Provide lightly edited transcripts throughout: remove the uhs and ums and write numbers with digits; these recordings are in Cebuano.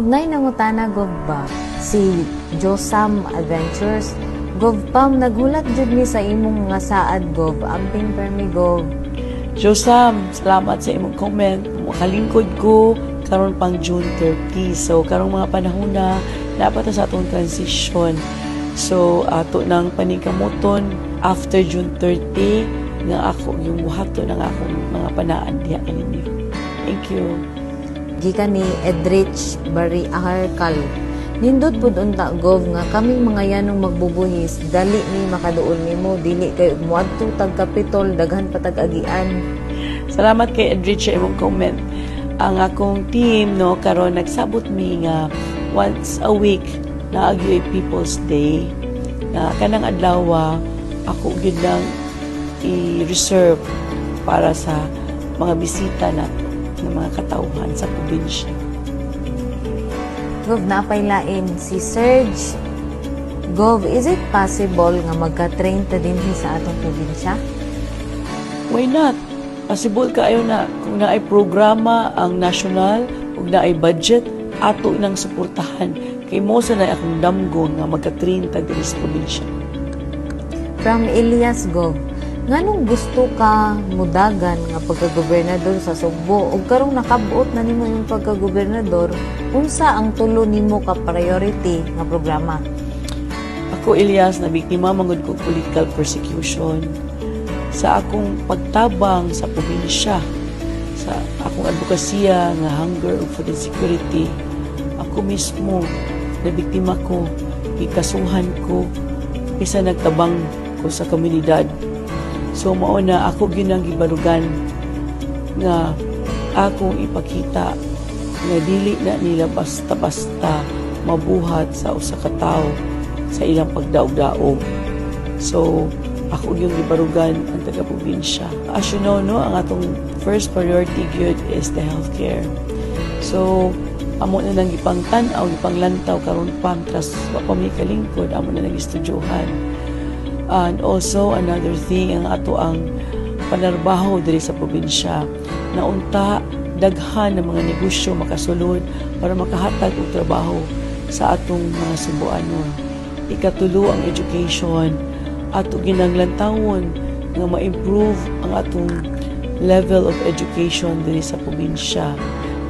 Gov, nay nangutana, Gov, ba? Si Josam Adventures. Gov Pam, naghulat jud mi sa imong mga saad, Gov. Amping permi, Gov. Josam, salamat sa imong comment. Makalingkod ko karon pang June 30. So karong mga panahon na dapat sa atong transition. So ato nang paningkamuton after June 30 nga ako yung buhaton ang akong mga panaan diha kaninyo. Thank you. Gikan ni Edrich Barry Aharkal. Nindot pud unta, Gov, nga kaming mga yanong magbubuhis dali ni makaduol nimo, dili kay muadto tag Capitol, daghan pa tag agian. Salamat kay Edrich sa imong comment. Ang akong team, no, karon nagsabot mi nga once a week naa gyoy People's Day na kanang adlaw ako gyud lang i-reserve para sa mga bisita nato ng mga katawhan sa probinsya. Gov, napay lain si Serge. Gov, is it possible nga magka-train ta dinhi sa atong probinsya? Why not? Possible kaayo na kung naay programa ang national ug naay budget, ato nang suportahan kay mao sa na akong damgo nga magka-train ta diri sa probinsya. From Elias, Gov. Nganong gusto ka mudagan nga pagka-gobernador sa Sugbo ug karong nakab-ot na nimo yung pagka-gobernador, unsa ang tulo nimo ka priority nga programa? Ako, Elias, na biktima mangud ko political persecution sa akong pagtabang sa probinsya, sa akong advokasya nga hunger ug food insecurity. Ako mismo na biktima ko, gikasuhan ko bisan nagtabang ko sa komunidad. So mao na ako ginang gibarugan nga akong ipakita nga dili na nila basta-basta mabuhat sa usa ka tawo sa ilang pagdaog-daog. So, ako yung gibarugan ang taga-probinsya. As you know, no, ang atong first priority gyud is the healthcare. So, amo na nang gipangtan-aw, gipanglantaw karon pa tras wa pa may kalingkod, amo na nang gistudyohan. And also, another thing, ang ato ang panarbaho diri sa probinsya na unta daghan ng mga negosyo makasulod para makahatag og trabaho sa atong mga Sugboanon. Ikatulo, ang education. Ato ginanglantawon nga ma-improve ang atong level of education diri sa probinsya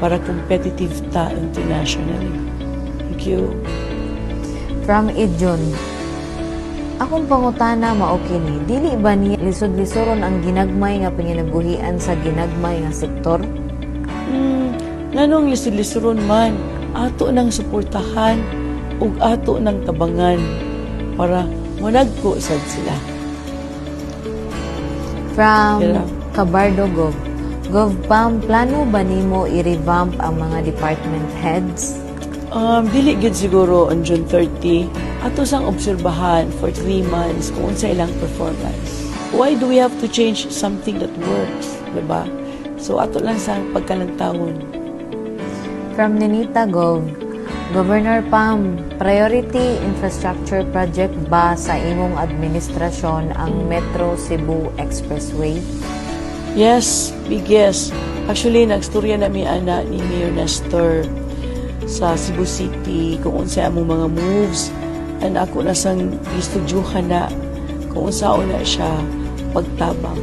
para competitive ta internationally. Thank you. From Idjon. Akong pangutana mao kini, dili ba ni lisod-lisoron ang ginagmay nga panginabuhian sa ginagmay nga sektor? Nganong lisod-lisoron man, ato nang suportahan ug ato nang tabangan para managko sad sila. From Kira. Cabardo, Gov. Gov Pam, plano ba nimo i-revamp ang mga department heads? Dili gyud siguro on June 30. Ato sang obserbahan for 3 months kung unsa ilang performance. Why do we have to change something that works, diba? So ato lang sa pagkalantawon. From Ninita, Gov. Governor Pam, priority infrastructure project ba sa imong administrasyon ang Metro Cebu Expressway? Yes, big yes. Actually, nagstorya na mi ana ni Mayor Nestor sa Cebu City kung unsa among mga moves and ako na sang gistudyuhan na kung unsaon na siya pagtabang.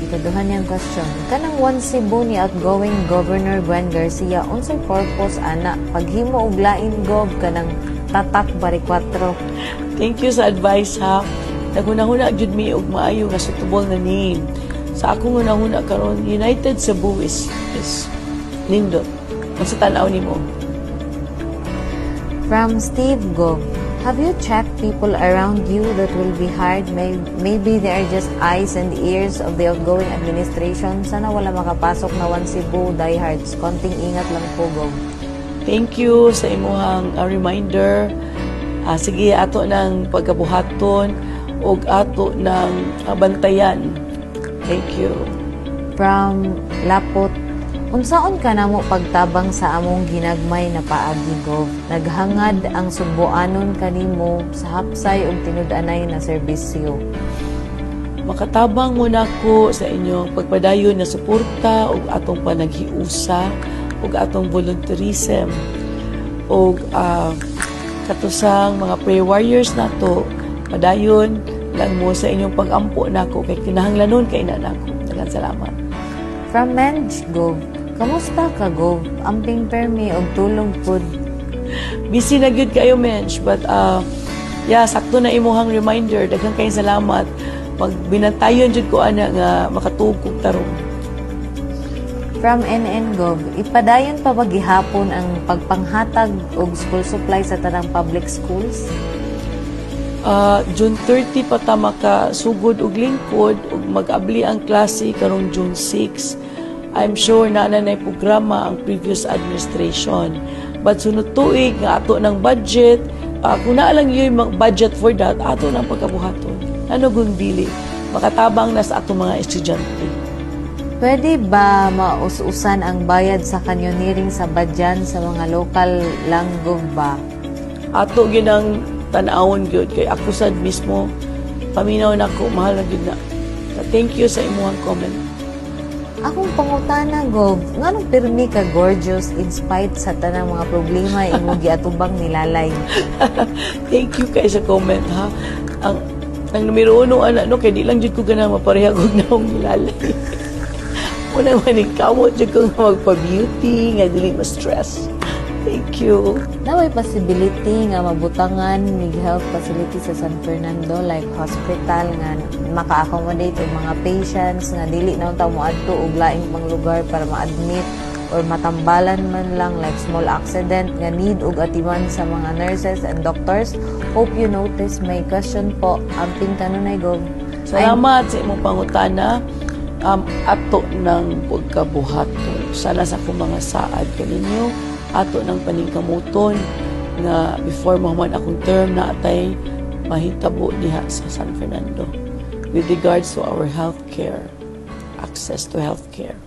Ikaduha niyang question. Kanang One Cebu ni outgoing Governor Gwen Garcia, unsay purpose ana? Paghimo og lain, Gov, kanang tatak barikwatro. Thank you sa advice, ha. Naghuna-huna jud mi og maayo nga suitable na name. Sa akong hunahuna karon, United Cebu is nindot. Unsa tan-aw nimo? From Steve, Gov. Have you checked people around you that will be hired? Maybe they are just eyes and ears of the outgoing administration. Sana wala makapasok na One Cebu diehards. Konting ingat lang po, Gov. Thank you sa imuhang reminder. Sige, ato ng pagkabuhaton ug ato ng bantayan. Thank you. From Lapot, unsaon ka namo pagtabang sa among ginagmay na paagi, Gov? Naghangad ang Sugboanon kanimo sa hapsay ug tinud-anay na serbisyo. Makatabang mo nako sa inyong pagpadayon na suporta ug atong panaghiusa ug ug atong volunteerism ug katusang mga prayer warriors nato, padayon lang mo sa inyong pag-ampo nako kay kinahanglanon kay na nako. Daghang salamat. From Menj Gov, kamusta ka, Gov? Amping permi og tulog pud. Busy na gyud kayo, Mench, but yeah, sakto na imuhang reminder. Daghang kayong salamat. Pag binantayon jud ko ana nga makatuog kog tarong. From NN Gov, ipadayon pa ba gihapon ang pagpanghatag og school supply sa tanang public schools? June 30 pa ta makasugod og lingkod ug mag-abli ang klase karong June 6. I'm sure na na programa ang previous administration. But sunod tuig nga ato ng budget, kung naa lang yung budget for that, ato nang pagkabuhaton. Ano kung dili? Makatabang na sa atong mga estudyante. Pwede ba maus-usan ang bayad sa canyoneering sa Badian sa mga lokal lang, Gov, ba? Ato ginang tan-awon gyud kay ako sad mismo paminaw nako, mahal na gyud na. Thank you sa imuhang comment. Akong pangutana, Gov, nganong pirmi ka gorgeous in spite sa tanang mga problema imong giatubang nilalay? Thank you kay sa comment, ha. Ang numero uno ana no, kay di lang jud ko ganang mapareha og naong nilalay. Una man kamot jud ko nga magpa-beauty nga dili ma-stress. Thank you. Naa may possibility nga mabutangan mig health facility sa San Fernando, like hospital nga maka-accommodate og mga patients nga dili na unta moadto og laing pang lugar para ma-admit or matambalan man lang, like small accident nga need og atiman sa mga nurses and doctors? Hope you notice my question po. Amping kanunay, Gov. Salamat sa imong pangutana. Ato ng pagkabuhaton. Sana sa akong mga saad kaninyo, ato ng paningkamuton nga before mahuman akong term na atay mahitabo diha sa San Fernando with regards to our healthcare, access to healthcare.